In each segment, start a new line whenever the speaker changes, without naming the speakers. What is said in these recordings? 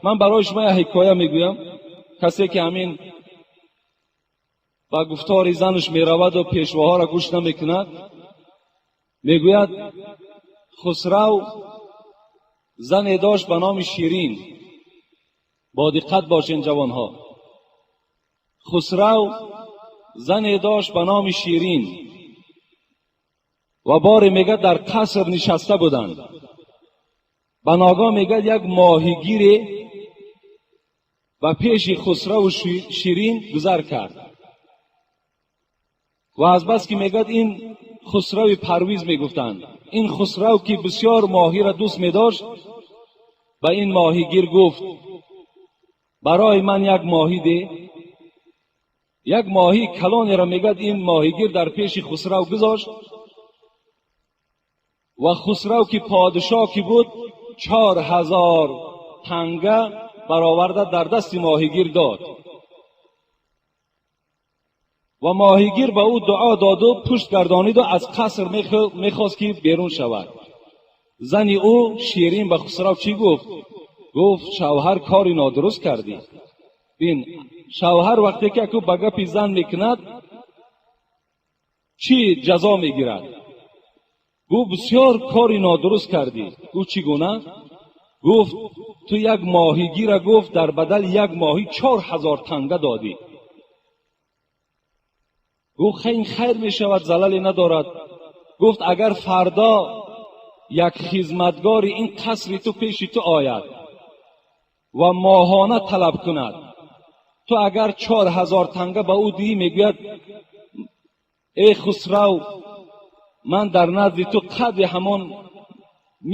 Ман барои шумо як ҳикоя мегӯям. Касе ки ҳамин ба гуфтори занаш мераваду пешвоҳоро гӯш намекунад, мегӯяд Хусрав зане дошт ба номи Ширин. Бо диққат бошен, ҷавонҳо. Хусрав зане дошт ба номи Ширин ва боре, мегӯяд, дар қаср нишаста буданд. Ба ногоҳ, мегӯяд, як моҳигире ба пеши Хусраву Ширин гузар кард ва азбаски, мегӯяд, ин Хусрави Парвиз мегуфтанд, ин Хусрав ки бисёр моҳиро дӯст медошт, ба ин моҳигир гуфт: «Барои ман як моҳӣ де». Як моҳии калонеро, мегӯяд, ин моҳигир дар пеши Хусрав гузошт ва Хусрав ки подшоҳ ки буд, 4000 танга бароварда дар дасти моҳигир дод ва моҳигир ба ӯ дуо доду пушт гардониду аз қаср мехост ки берун шавад. Зани ӯ Ширин ба Хусрав чӣ гуфт? Гуфт: «Шавҳар, кори нодуруст кардӣ». Бин, шавҳар вақте ки аку ба гапи зан мекунад, чӣ ҷазо мегирад? Гуфт: «Бисёр кори нодуруст кардӣ». Гуфт: «Чӣ гуна?» Гуфт: «Ту як моҳигира, гуфт, дар бадали як моҳӣ 4000 танга додӣ». Гуфт: «Ин хайр мешавад, залале надорад». Гуфт: «Агар фардо як хизматгори ин қасри ту пеши ту ояд ва моҳона талаб кунад, ту агар 4000 танга ба ӯ диҳӣ, мегӯяд: эй Хусрав, ман дар назди ту қадри ҳамон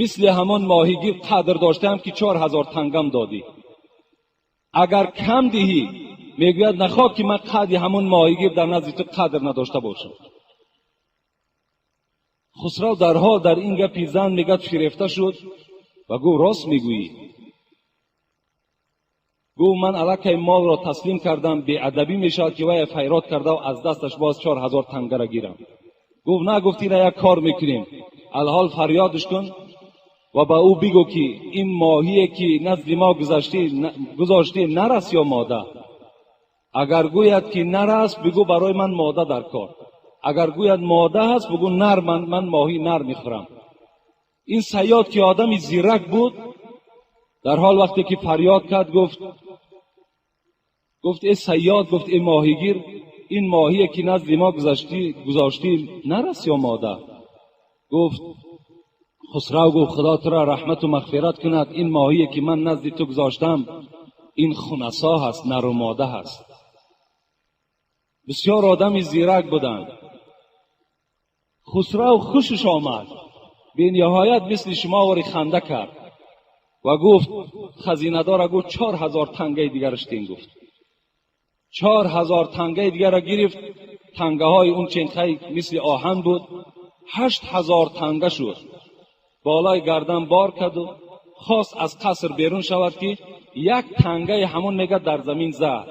мисли ҳамон моҳигир қадр доштаам, ки 4000 тангам додӣ. Агар кам диҳӣ, мегӯяд, нахоҳ ки ман қадри ҳамон моҳигир дар назди ту қадр надошта бошам». Хусрав дарҳол дар ин гапи зан, мегӯяд, фирефта шуд ва гуфт: «Рост мегӯӣ». Гуфт: «Ман аллакай молро таслим кардам, беадабӣ мешавад, ки вая файрод карда аз дасташ боз 4000 тангара гирам». Гуфт: «На», гуфт, «ина як кор мекунем, алҳол фарёдш кун ва ба ӯ бигӯ, ки ин моҳие ки назди мо гузоштӣ, нар аст ё мода. Агар гӯяд, ки нар аст, бигӯ, барои ман мода дар кор. Агар гӯяд, мода ҳаст, бигӯ, нар, ман моҳии нар мехӯрам». Ин саёд ки одами зирак буд, дар ҳол вақте ки фарёд кард, гуфт: «Э саёд», гуфт, «э моҳигир, ин моҳие ки назди мо гузоштӣ, нар аст ё мода?» Гуфт Хусрав, гуфт: «Худо туро раҳмату мағфират кунад, ин моҳие ки ман назди ту гузоштам, ин хунасо ҳаст, нару мода ҳаст». Бисёр одами зирак буданд. Хусрав хушаш омад бениҳоят, мисли шумо вори ханда кард ва гуфт, хазинадора гуфт: «4000 тангаи дигараш тин». Гуфт, 4000 тангаи дигарро гирифт. Тангаҳои он ченхай мисли оҳан буд, 8000 танга шуд. Болои гардан бор карду хост аз қаср берун шавад, ки як тангаи ҳамон, мегӯяд, дар замин зад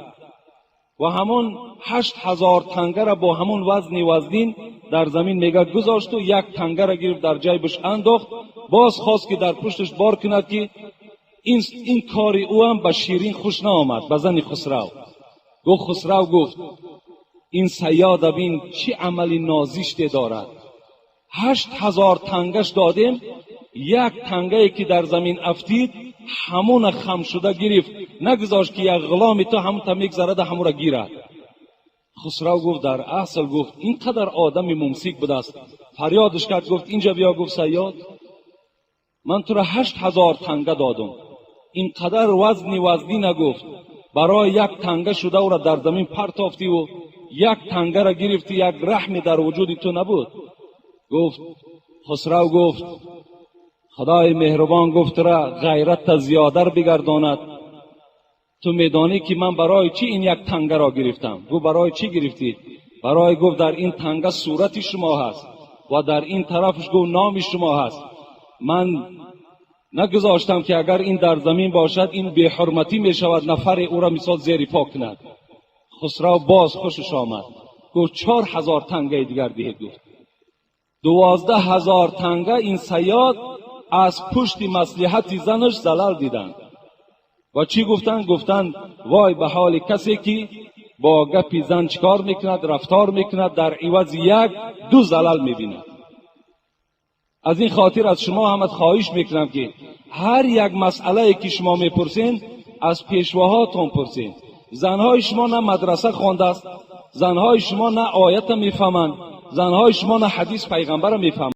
ва ҳамон 8000 тангара бо ҳамон вазни вазнин дар замин, мегӯяд, гузошту як тангара гирифт, дар ҷайбаш андохт. Боз хост, ки дар пушташ бор кунад, ки ин кори ӯам ба Ширин хуш наомад, ба зани Хусрав. Гуфт Хусрав, гуфт: «Ин саёда бин, чӣ амали нозиште дорад. 8000 тангаш додем, як тангае ки дар замин афтид, ҳамона хам шуда гирифт, нагузошт, ки як ғуломи ту ҳамонта мегзарада, ҳамонро гирад». Хусрав гуфт: «Дар асл, гуфт, ин қадар одами мумсик будааст». Фарёдш кард, гуфт: «Инҷа биё». Гуфт: «Саёд, ман туро 8000 танга додум, ин қадар вазни вазнина, гуфт, барои як танга шуда ӯра дар замин партофтиву як тангара гирифтӣ, як раҳме дар вуҷуди ту набуд». Гуфт Хусрав, гуфт: «Худои меҳрубон, гуфт, тура ғайратта зиёдар бигардонад. Ту медонӣ, ки ман барои чӣ ин як тангаро гирифтам?» Гуфт: «Барои чӣ гирифтӣ?» «Барои, гуфт, дар ин танга сурати шумо ҳаст ва дар ин тарафаш, гуфт, номи шумо ҳаст. Ман нагузоштам, ки агар ин дар замин бошад, ин беҳурматӣ мешавад, нафаре ӯро мисол зери по кунад». Хусрав боз хушаш омад, гуфт: «4000 тангаи дигар диҳед». Гуфт, 12 000 танга ин саёд аз пушти маслиҳати занаш залал диданд. Ва чӣ гуфтанд? Гуфтанд: вой ба ҳоли касе ки бо гапи зан чикор мекунад, рафтор мекунад, дар иваз як ду залал мебинад. Аз ин хотир аз шумо ҳама хоҳиш мекунам ки ҳар як масъалае ки шумо мепурсед, аз пешвоҳотон пурсед. Занҳои шумо на мадраса хондааст, занҳои шумо на оята мефаҳманд, занҳои шумо на ҳадис пайғамбара мефаҳманд.